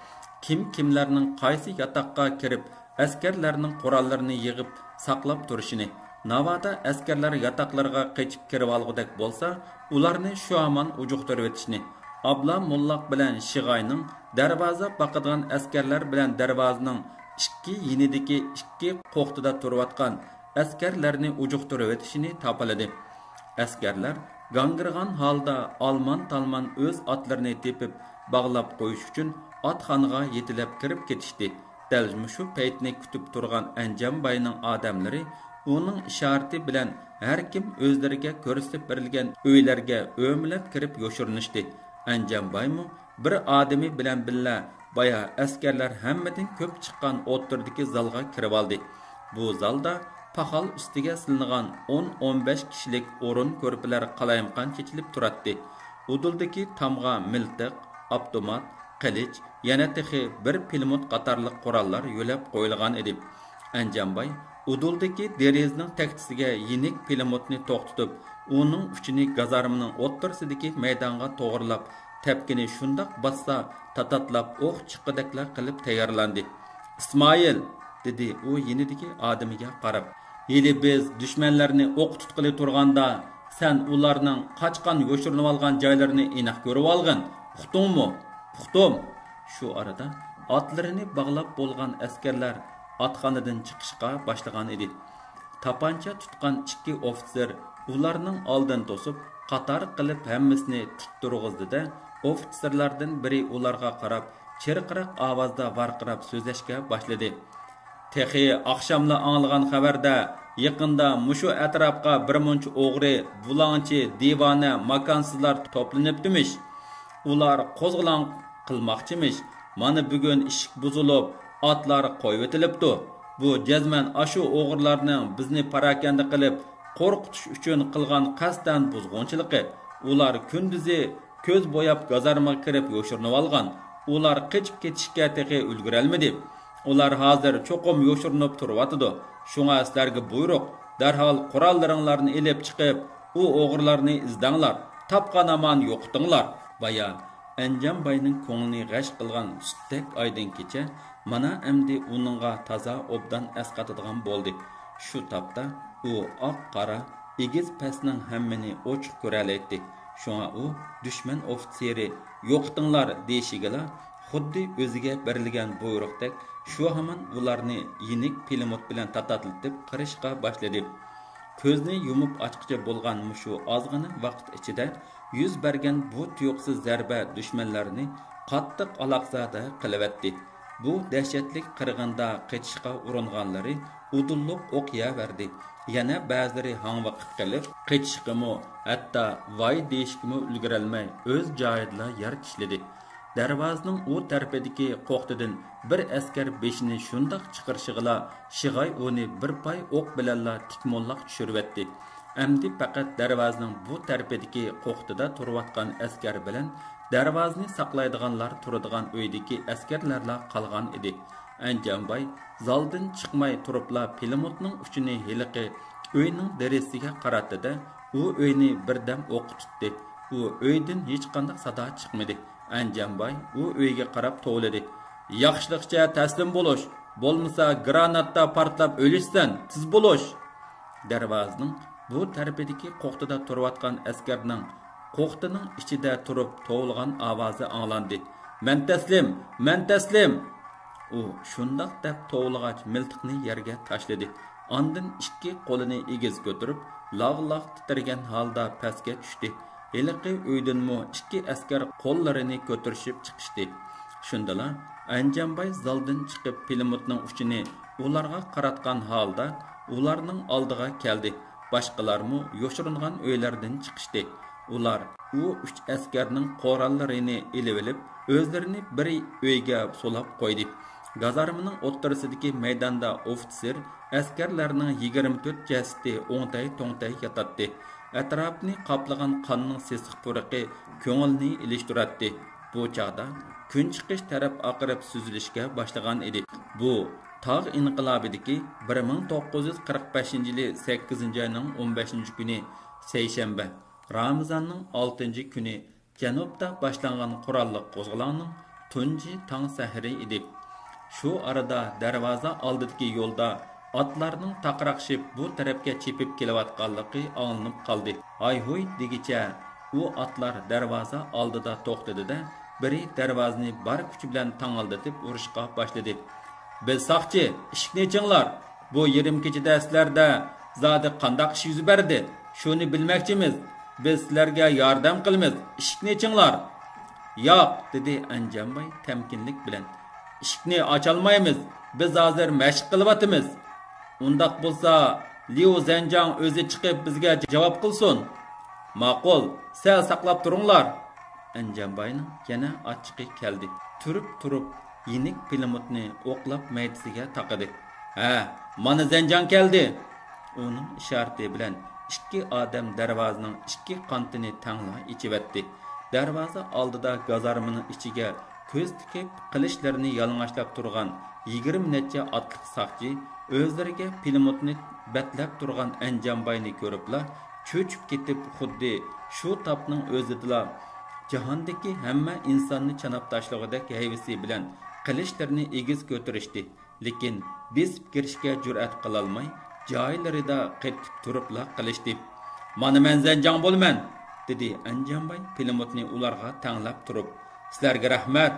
كىم-كىملەرنىڭ قايسى ياتاققا كىرىپ، ئەسكەرلەرنىڭ قوراللىرىنى يىغىپ ساقلاپ تۇرۇشىنى، ناۋادا ئەسكەرلەر ياتاقلىرىغا قېچىپ كىرىۋالغۇدەك بولسا، ئۇلارنى شۇ ھامان ئۇجۇقتۇرۇۋېتىشنى، ئابلا موللاق بىلەن شىغاينىڭ دەرۋازا باقىدىغان ئەسكەرلەر بىلەن دەرۋازىنىڭ ئىككى يېنىدىكى ئىككى قوقتىدا تۇرۇۋاتقان ئەسكەرلەرنى ئۇجۇقتۇرۇۋېتىشىنى تاپىلىدى. ئەسكەرلەر گاڭگىرىغان ھالدا ئالمان-تالمان ئۆز ئاتلىرىنى تېپىپ باغلاپ قويۇش ئۈچۈن ئاتخانىغا يېتىلەپ كىرىپ كېتىشتى. دەل مۇشۇ پەيتنى كۈتۈپ تۇرغان ئەنجانباينىڭ ئادەملىرى ئۇنىڭ ئىشارىتى بىلەن ھەر كىم ئۆزلىرىگە كۆرسىتىپ بېرىلگەن ئۆيلەرگە ئۆمىلەپ كىرىپ يوشۇرۇنۇشتى. ئەنجانبايمۇ بىر ئادىمى بىلەن بىللە بايا ئەسكەرلەر ھەممىدىن كۆپ چىققان ئوتتۇرىدىكى زالغا كىرىۋالدى. بۇ زالدا پاخال ئۈستىگە سېلىنغان ئون، ئون بەش كىشىلىك ئورۇن كۆرپىلەر قالايمىقان چېچىلىپ تۇراتتى. ئۇدۇلدىكى تامغا مىلتىق، ئاپتومات، قىلىچ، يەنە تېخى بىر پىلىموت قاتارلىق قوراللار يۆلەپ قويۇلغان ئىدى. ئەنجانباي ئۇدۇلدىكى دېرىزىنىڭ تەكچىسىگە يېنىك پىلىموتنى توختىتىپ، ئۇنىڭ ئۇچىنى گازارمىنىڭ ئوتتۇرىسىدىكى مەيدانغا توغرىلاپ، تەپكىنى شۇنداق باسسا، تاتاتلاپ ئوق چىققۇدەكلا قىلىپ تەييارلاندى. ئىسمائىل! دېدى ئۇ يېنىدىكى ئادىمىگە قاراپ. ھېلى بىز دۈشمەنلەرنى ئوققا تۇتقىلى تۇرغاندا، سەن ئۇلارنىڭ قاچقان، يوشۇرۇنۇۋالغان جايلىرىنى ئېنىق كۆرۈۋالغىن، ئۇقتۇڭمۇ؟ ئۇقتۇم. شۇ ئارىدا ئاتلىرىنى باغلاپ بولغان ئەسكەرلەر ئاتخانىدىن چىقىشقا باشلىغان ئىدى. تاپانچا تۇتقان ئىككى ئوفىتسېر ئۇلارنىڭ ئالدىنى توسۇپ، قاتار قىلىپ ھەممىسىنى تىك تۇرغۇزدى-دە، ئوفىتسېرلاردىن بىرى ئۇلارغا قاراپ، چىرقىراق ئاۋازدا ۋارقىراپ سۆزلەشكە باشلىدى. تېخى ئاخشاملا ئاڭلىغان خەۋەردە، يېقىندا مۇشۇ ئەتراپقا بىر مۇنچە ئوغرى، بۇلاڭچى، دىۋانە، ماكانسىزلار توپلىنىپتىمىش. ئۇلار قوزغىلاڭ قىلماقچىمىش. مانا بۈگۈن ئىشىك بۇزۇلۇپ، ئاتلار قويۇۋېتىلىپتۇ. بۇ جەزمەن ئاشۇ ئوغرىلارنىڭ بىزنى پاراكەندە قىلىپ، قورقۇتۇش ئۈچۈن قىلغان قەستەن بۇزغۇنچىلىقى. ئۇلار كۈندۈزى كۆز بوياپ گازارمىغا كىرىپ يوشۇرۇنۇۋالغان. ئۇلار قېچىپ كېتىشكە تېخى ئۈلگۈرەلمىدى. ئۇلار ھازىر چوقۇم يوشۇرۇنۇپ تۇرۇۋاتىدۇ. شۇڭا سىلەرگە بۇيرۇق، دەرھال قوراللىرىڭلارنى ئېلىپ چىقىپ، ئۇ ئوغرىلارنى ئىزدەڭلار، تاپقان ھامان يوقىتىڭلار. بايا ئەنجانباينىڭ كۆڭلىنى غەش قىلغان سۈتتەك ئايدىڭ كېچە مانا ئەمدى ئۇنىڭغا تازا ئوبدان ئەسقاتىدىغان بولدى. شۇ تاپتا ئۇ ئاق-قارا، ئېگىز-پەسنىڭ ھەممىنى ئوچۇق كۆرەلەيتتى. شۇڭا ئۇ دۈشمەن ئوفىتسېرى «يوقىتىڭلار» دېيىشىگىلا، خۇددى ئۆزىگە بېرىلگەن بۇيرۇقتەك، شۇ ھامان ئۇلارنى يېنىك پىلىموت بىلەن تاتاتلىتىپ قىرىشقا باشلىدى. كۆزنى يۇمۇپ ئاچقىچە بولغان مۇشۇ ئازغىنە ۋاقىت ئىچىدە يۈز بەرگەن بۇ تۇيۇقسىز زەربە دۈشمەنلەرنى قاتتىق ئالاقزادە قىلىۋەتتى. بۇ دەھشەتلىك قىرغىندا قېچىشقا ئۇرۇنغانلىرى ئۇدۇللۇق ئوق يەۋەردى. يەنە بەزىلىرى ھاڭۋېقىپ قېلىپ، قېچىشقىمۇ، ھەتتا ۋاي دېيىشكىمۇ ئۈلگۈرەلمەي، ئۆز جايىدىلا يەر چىشلىدى. دەرۋازىنىڭ ئۇ تەرىپىدىكى قوقتىدىن بىر ئەسكەر بېشىنى شۇنداق چىقىرىشىغىلا، شىغاي ئۇنى بىر پاي ئوق بىلەنلا تىكمۇللاق چۈشۈرۈۋەتتى. ئەمدى پەقەت دەرۋازىنىڭ بۇ تەرىپىدىكى قوقتىدا تۇرۇۋاتقان ئەسكەر بىلەن دەرۋازىنى ساقلايدىغانلار تۇرىدىغان ئۆيدىكى ئەسكەرلەرلا قالغان ئىدى. ئەنجانباي زالدىن چىقماي تۇرۇپلا پىلىموتنىڭ ئۇچىنى ھېلىقى ئۆينىڭ دېرىزىسىگە قاراتتى-دە، ئۇ ئۆينى بىردەم ئوققا تۇتتى. ئۇ ئۆيدىن ھېچقانداق سادا چىقمىدى. ئەنجانباي ئۇ ئۆيگە قاراپ توۋلىدى: «ياخشىلىقچە تەسلىم بولۇش، بولمىسا گراناتتا پارتلاپ ئۆلۈشسەن، تېز بولۇش!» دەرۋازىنىڭ بۇ تەرىپىدىكى قوقتىدا تۇرۇۋاتقان ئەسكەرنىڭ قوقتىنىڭ ئىچىدە تۇرۇپ توۋلىغان ئاۋازى ئاڭلاندى: «مەن تەسلىم! مەن تەسلىم!» ئۇ شۇنداق دەپ توۋلىغاچ مىلتىقنى يەرگە تاشلىدى. ئاندىن ئىككى قولىنى ئېگىز كۆتۈرۈپ، لاغ-لاغ تىترىگەن ھالدا پەسكە چۈشتى. ھېلىقى ئۆيدىنمۇ ئىككى ئەسكەر قوللىرىنى كۆتۈرۈشۈپ چىقىشتى. شۇندىلا ئەنجانباي زالدىن چىقىپ، پىلىموتنىڭ ئۇچىنى ئۇلارغا قاراتقان ھالدا ئۇلارنىڭ ئالدىغا كەلدى. باشقىلارمۇ يوشۇرۇنغان ئۆيلەردىن چىقىشتى. ئۇلار ئۇ ئۈچ ئەسكەرنىڭ قوراللىرىنى ئېلىۋېلىپ، ئۆزلىرىنى بىر ئۆيگە سولاپ قويدى. گازارمىنىڭ ئوتتۇرىسىدىكى مەيداندا ئوفىتسېر ئەسكەرلەرنىڭ يىگىرمە تۆت جەسىتى ئوڭتەي-توڭتەي ياتاتتى. ئەتراپنى قاپلىغان قاننىڭ سېسىق پۇرىقى كۆڭۈلنى ئېلىشتۇراتتى. بۇ چاغدا كۈن چىقىش تەرەپ ئاقىرىپ سۈزۈلۈشكە باشلىغان ئىدى. بۇ تاغ ئىنقىلابىدىكى بىر مىڭ توققۇز يۈز قىرىق بەشىنچى يىلى سەككىزىنچى ئاينىڭ ئون بەشىنچى كۈنى سەيشەنبە، رامىزاننىڭ ئالتىنچى كۈنى جەنۇبتا باشلانغان قوراللىق قوزغىلاڭنىڭ تۇنجى تاڭ سەھىرى ئىدى. شۇ ئارىدا دەرۋازا ئالدىدىكى يولدا ئاتلارنىڭ تاقىراقشىپ بۇ تەرەپكە چېپىپ كېلىۋاتقانلىقى ئاڭلىنىپ قالدى. ھايھۇي دېگۈچە ئۇ ئاتلار دەرۋازا ئالدىدا توختىدى-دە، بىرى دەرۋازىنى بار كۈچى بىلەن تاڭالدىتىپ ئۇرۇشقا باشلىدى. بىز ساقچى، ئىشىكنى ئېچىڭلار! بۇ يېرىم كېچىدە سىلەردە زادى قانداق ئىش يۈز بەردى؟ شۇنى بىلمەكچىمىز. بىز سىلەرگە ياردەم قىلىمىز. ئىشىكنى ئېچىڭلار! ياق! دېدى ئەنجانباي تەمكىنلىك بىلەن. ئىشىكنى ئاچالمايمىز. بىز ھازىر مەشىق قىلىۋاتىمىز. ئۇنداق بولسا، ليۇ زەنجاڭ ئۆزى چىقىپ بىزگە جاۋاب قىلسۇن. ماقۇل، سەل ساقلاپ تۇرۇڭلار. ئەنجانباينىڭ يەنە ئاچچىقى كەلدى. تۇرۇپ-تۇرۇپ يېنىك پىلىموتنى ئوقلاپ مەيدىسىگە تاقىدى. ھە، مانا زەنجاڭ كەلدى! ئۇنىڭ ئىشارىتى بىلەن ئىككى ئادەم دەرۋازىنىڭ ئىككى قانىتىنى تەڭلا ئېچىۋەتتى. دەرۋازا ئالدىدا گازارمىنىڭ ئىچىگە كۆز تىكىپ، قىلىچلىرىنى يالىڭاچلاپ تۇرغان يىگىرمە نەچچە ئاتلىق ساقچى ئۆزلىرىگە پىلىموتنى بەتلەپ تۇرغان ئەنجانباينى كۆرۈپلا چۆچۈپ كېتىپ، خۇددى شۇ تاپنىڭ ئۆزىدىلا جاھاندىكى ھەممە ئىنساننى چاناپ تاشلىغۇدەك ھەيۋىسى بىلەن قىلىچلىرىنى ئېگىز كۆتۈرۈشتى. لېكىن بېسىپ كىرىشكە جۈرئەت قىلالماي، جايلىرىدا قېتىپ تۇرۇپلا قېلىشتى. مانا مەن زەنجاڭ بولىمەن، دېدى ئەنجانباي پىلىموتنى ئۇلارغا تەڭلەپ تۇرۇپ. سىلەرگە رەھمەت.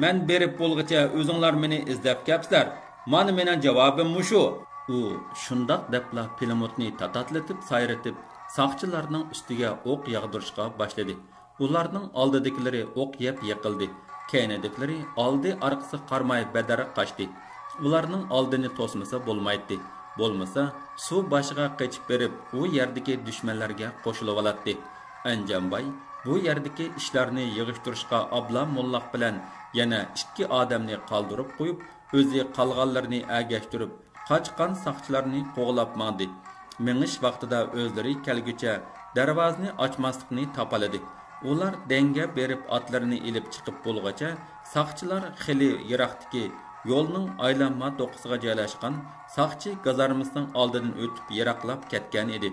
مەن بېرىپ بولغۇچە ئۆزۈڭلار مېنى ئىزدەپ كەپسىلەر. مانا مېنىڭ جاۋابىم مۇشۇ. ئۇ شۇنداق دەپلا پىلىموتنى تاتاتلىتىپ سايرىتىپ، ساقچىلارنىڭ ئۈستىگە ئوق ياغدۇرۇشقا باشلىدى. ئۇلارنىڭ ئالدىدىكىلىرى ئوق يەپ يىقىلدى. كەينىدىكىلىرى ئالدى ئارقىسى قارىماي بەدەر قاچتى. ئۇلارنىڭ ئالدىنى توسمىسا بولمايتتى. بولمىسا سۇ باشىغا قېچىپ بېرىپ، ئۇ يەردىكى دۈشمەنلەرگە قوشۇلۇۋالاتتى. ئەنجانباي بۇ يەردىكى ئىشلارنى يىغىشتۇرۇشقا ئابلا موللاق بىلەن يەنە ئىككى ئادەمنى قالدۇرۇپ قويۇپ، ئۆزى قالغانلىرىنى ئەگەشتۈرۈپ، قاچقان ساقچىلارنى قوغلاپ ماڭدى. مېڭىش ۋاقتىدا ئۆزلىرى كەلگۈچە دەرۋازىنى ئاچماسلىقنى تاپالىدى. ئۇلار دەڭگە بېرىپ ئاتلىرىنى ئېلىپ چىقىپ بولغۇچە، ساقچىلار خېلى يىراقتىكى يولنىڭ ئايلانما دوقىسىغا جايلاشقان ساقچى گازارمىسىنىڭ ئالدىدىن ئۆتۈپ يىراقلاپ كەتكەن ئىدى.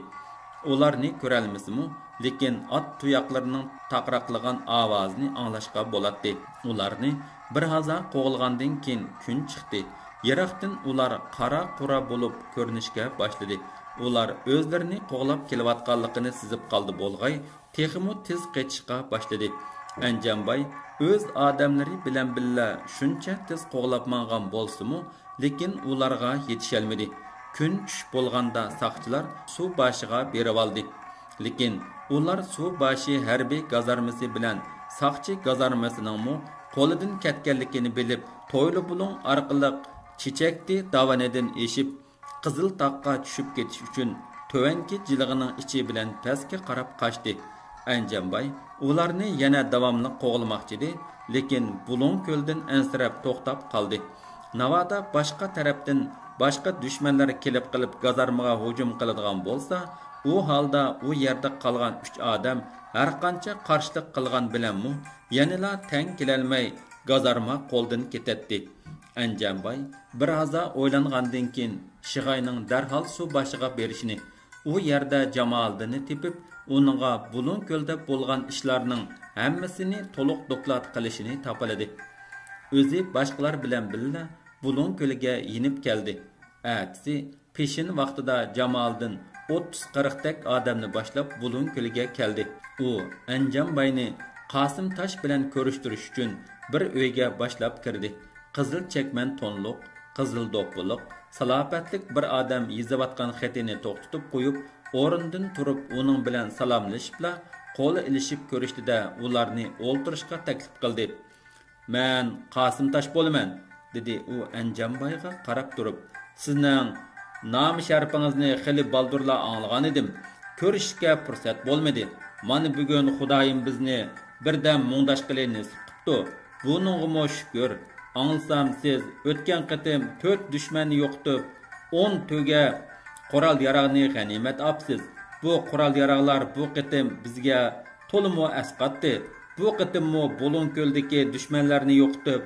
ئۇلارنى كۆرەلمىسىمۇ، لېكىن ئات تۇياقلىرىنىڭ تاقىراقلىغان ئاۋازىنى ئاڭلاشقا بولاتتى. ئۇلارنى بىر ھازا قوغلىغاندىن كېيىن كۈن چىقتى. يىراقتىن ئۇلار قارا-قۇرا بولۇپ كۆرۈنۈشكە باشلىدى. ئۇلار ئۆزلىرىنى قوغلاپ كېلىۋاتقانلىقىنى سېزىپ قالدى بولغاي، تېخىمۇ تېز قېچىشقا باشلىدى. ئەنجانباي ئۆز ئادەملىرى بىلەن بىللە شۇنچە تېز قوغلاپ ماڭغان بولسىمۇ، لېكىن ئۇلارغا يېتىشەلمىدى. كۈن چۈش بولغاندا ساقچىلار سۇ باشىغا بېرىۋالدى. لېكىن ئۇلار سۇ باشى ھەربىي گازارمىسى بىلەن ساقچى گازارمىسىنىڭمۇ قولىدىن كەتكەنلىكىنى بىلىپ، تويلۇ بۇلۇڭ ئارقىلىق چېچەكتى داۋىنىدىن ئېشىپ، قىزىل تاغقا چۈشۈپ كېتىش ئۈچۈن تۆۋەنكى جىلغىنىڭ ئىچى بىلەن پەسكە قاراپ قاچتى. ئەنجانباي ئۇلارنى يەنە داۋاملىق قوغلىماقچىدى، لېكىن بۇلۇڭ كۆلدىن ئەنسىرەپ توختاپ قالدى. ناۋادا باشقا تەرەپتىن باشقا دۈشمەنلەر كېلىپ قېلىپ گازارمىغا ھۇجۇم قىلىدىغان بولسا، ئۇ ھالدا ئۇ يەردە قالغان ئۈچ ئادەم ھەرقانچە قارشىلىق قىلغان بىلەنمۇ يەنىلا تەڭ كېلەلمەي گازارما قولدىن كېتەتتى. ئەنجانباي بىر ھازا ئويلانغاندىن كېيىن شىغاينىڭ دەرھال سۇ باشىغا بېرىشىنى، ئۇ يەردە جامالىدىننى تېپىپ، ئۇنىڭغا بۇلۇڭ كۆلدە بولغان ئىشلارنىڭ ھەممىسىنى تولۇق دوكلات قىلىشىنى تاپىلىدى. ئۆزى باشقىلار بىلەن بىللە بۇلۇڭ كۆلىگە يېنىپ كەلدى. ئەتىسى پېشىن ۋاقتىدا جامالىدىن ئوتتۇز قىرىقتەك ئادەمنى باشلاپ بۇلۇڭ كۆلىگە كەلدى. ئۇ ئەنجانباينى قاسىم تاش بىلەن كۆرۈشتۈرۈش ئۈچۈن بىر ئۆيگە باشلاپ كىردى. قىزىل چەكمەن تونلۇق، قىزىل دوپپىلىق، سالاپەتلىك بىر ئادەم يېزىۋاتقان خېتىنى توختىتىپ قويۇپ، ئورنىدىن تۇرۇپ ئۇنىڭ بىلەن سالاملىشىپلا، قول ئېلىشىپ كۆرۈشتى-دە، ئۇلارنى ئولتۇرۇشقا تەكلىپ قىلدى. مەن قاسىم تاش بولىمەن، دېدى ئۇ ئەنجانبايغا قاراپ تۇرۇپ. سىزنىڭ نام-شەرىپىڭىزنى خېلى بالدۇرلا ئاڭلىغانىدىم. كۆرۈشۈشكە پۇرسەت بولمىدى. مانا بۈگۈن خۇدايىم بىزنى بىردەم مۇڭداشقىلى نېسىپ قىپتۇ. بۇنىڭغىمۇ شۈكۈر. ئاڭلىسام، سىز ئۆتكەن قېتىم تۆت دۈشمەننى يوقىتىپ، ئون تۆگە قورال-ياراغنى غەنىيمەت ئاپسىز. بۇ قورال-ياراغلار بۇ قېتىم بىزگە تولىمۇ ئەسقاتتى. بۇ قېتىممۇ بۇلۇڭ كۆلىدىكى دۈشمەنلەرنى يوقىتىپ،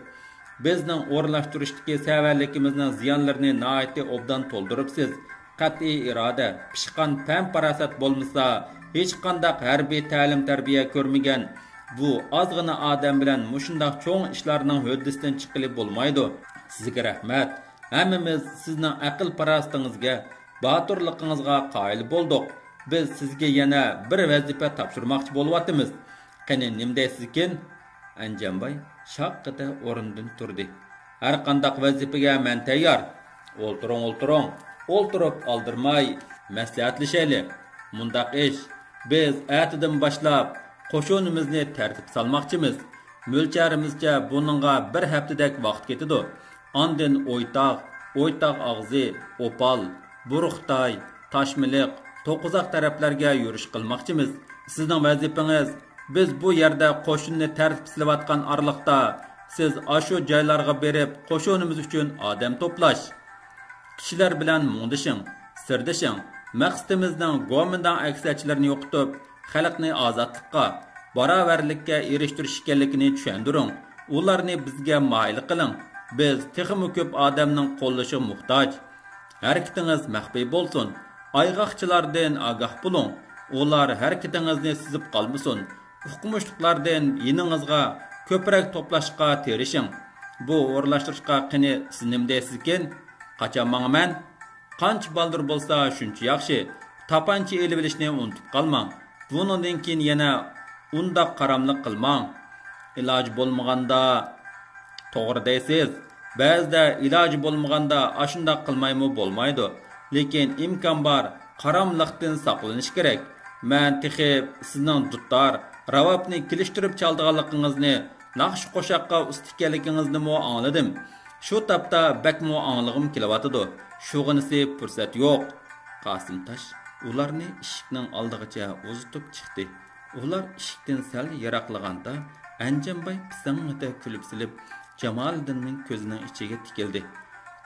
بىزنىڭ ئورۇنلاشتۇرۇشتىكى سەۋەنلىكىمىزنىڭ زىيانلىرىنى ناھايىتى ئوبدان تولدۇرۇپسىز. قەتئىي ئىرادە، پىشقان پەم-پاراسەت بولمىسا، ھېچقانداق ھەربىي تەلىم-تەربىيە كۆرمىگەن بۇ ئازغىنا ئادەم بىلەن مۇشۇنداق چوڭ ئىشلارنىڭ ھۆددىسىدىن چىققىلى بولمايدۇ. سىزگە رەھمەت. ھەممىمىز سىزنىڭ ئەقىل-پاراسىتىڭىزگە، باتۇرلۇقىڭىزغا قايىل بولدۇق. بىز سىزگە يەنە بىر ۋەزىپە تاپشۇرماقچى بولۇۋاتىمىز. قېنى، نېمە دەيسىزكىن؟ ئەنجانباي شاققىدە ئورنىدىن تۇردى. ھەرقانداق ۋەزىپىگە مەن تەييار. ئولتۇرۇڭ، ئولتۇرۇڭ. ئولتۇرۇپ ئالدىرىماي مەسلىھەتلىشەيلى. مۇنداق ئىش، بىز ئەتىدىن باشلاپ قوشۇنىمىزنى تەرتىپكە سالماقچىمىز. مۆلچەرىمىزچە بۇنىڭغا بىر ھەپتىدەك ۋاقىت كېتىدۇ. ئاندىن ئويتاغ، ئويتاغ ئاغزى، ئوپال، بۇرۇقتاي، تاشمىلىق، توققۇزاق تەرەپلەرگە يۈرۈش قىلماقچىمىز. سىزنىڭ ۋەزىپىڭىز، بىز بۇ يەردە قوشۇننى تەرتىپكە سېلىۋاتقان ئارىلىقتا، سىز ئاشۇ جايلارغا بېرىپ، قوشۇنىمىز ئۈچۈن ئادەم توپلاش. كىشىلەر بىلەن مۇڭدىشىڭ، سىردىشىڭ. مەقسىتىمىزنىڭ گومىنداڭ ئەكسىيەتچىلىرىنى يوقىتىپ، خەلقنى ئازادلىققا، باراۋەرلىككە ئېرىشتۈرۈش ئىكەنلىكىنى چۈشەندۈرۈڭ. ئۇلارنى بىزگە مايىل قىلىڭ. بىز تېخىمۇ كۆپ ئادەمنىڭ قوللىشىغا موھتاج. ھەرىكىتىڭىز مەخپىي بولسۇن. ئايغاقچىلاردىن ئاگاھ بولۇڭ. ئۇلار ھەرىكىتىڭىزنى سېزىپ قالمىسۇن. ئۇقمۇشلۇقلاردىن يېنىڭىزغا كۆپرەك توپلاشقا تىرىشىڭ. بۇ ئورۇنلاشتۇرۇشقا قېنى سىز نېمە دەيسىزكىن؟ قاچان ماڭىمەن؟ قانچە بالدۇر بولسا شۇنچە ياخشى. تاپانچا ئېلىۋېلىشنى ئۇنتۇپ قالماڭ. بۇنىڭدىن كېيىن يەنە ئۇنداق قاراملىق قىلماڭ. ئىلاجى بولمىغاندا، توغرا دەيسىز. بەزىدە ئىلاجى بولمىغاندا ئاشۇنداق قىلمايمۇ بولمايدۇ. لېكىن ئىمكان بار، قاراملىقتىن ساقلىنىش كېرەك. مەن تېخى سىزنىڭ دۇتار، راۋابنى كېلىشتۈرۈپ چالىدىغانلىقىڭىزنى، ناخشا قوشاققا ئۇستا ئىكەنلىكىڭىزنىمۇ ئاڭلىدىم. شۇ تاپتا بەكمۇ ئاڭلىغۇم كېلىۋاتىدۇ. شۇغىنىسى پۇرسەت يوق. قاسىمتاش ئۇلارنى ئىشىكنىڭ ئالدىغىچە ئۇزىتىپ چىقتى. ئۇلار ئىشىكتىن سەل يىراقلىغاندا، ئەنجانباي پىسىڭڭىدە كۈلۈپ سېلىپ، جامالىدىننىڭ كۆزىنىڭ ئىچىگە تىكىلدى.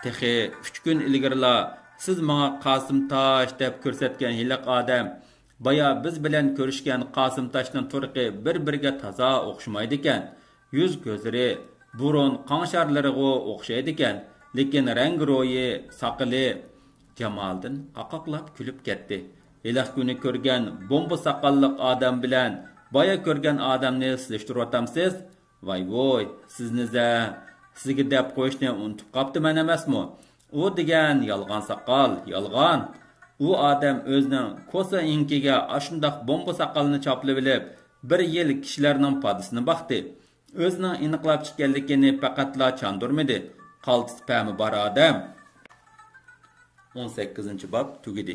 تېخى ئۈچ كۈن ئىلگىرىلا سىز ماڭا قاسىمتاش دەپ كۆرسەتكەن ھېلىقى ئادەم، بايا بىز بىلەن كۆرۈشكەن قاسىمتاشنىڭ تۇرقى بىر-بىرىگە تازا ئوخشىمايدىكەن. يۈز-كۆزلىرى، بۇرۇن قاڭشارلىرىغۇ ئوخشايدىكەن، لېكىن رەڭگى-رويى، ساقىلى. جامالىدىن قاقاقلاپ كۈلۈپ كەتتى. ھېلىقى كۈنى كۆرگەن بومبا ساقاللىق ئادەم بىلەن بايا كۆرگەن ئادەمنى سېلىشتۇرۇۋاتامسىز؟ ۋاي-ۋۇي، سىزنى زە، سىزگە دەپ قويۇشنى ئۇنتۇپ قاپتىمەن ئەمەسمۇ؟ ئۇ دېگەن يالغان ساقال، يالغان. ئۇ ئادەم ئۆزىنىڭ كوسا ئېڭىكىگە ئاشۇنداق بومبا ساقالنى چاپلىۋېلىپ، بىر يىل كىشىلەرنىڭ پادىسىنى باقتى. ئۆزىنىڭ ئېنىقلاپ ئىكەنلىكىنى پەقەتلا چاندۇرمىدى. قالتىس پەمى بار ئادەم. ئون سەككىزىنچى باب تۈگىدى.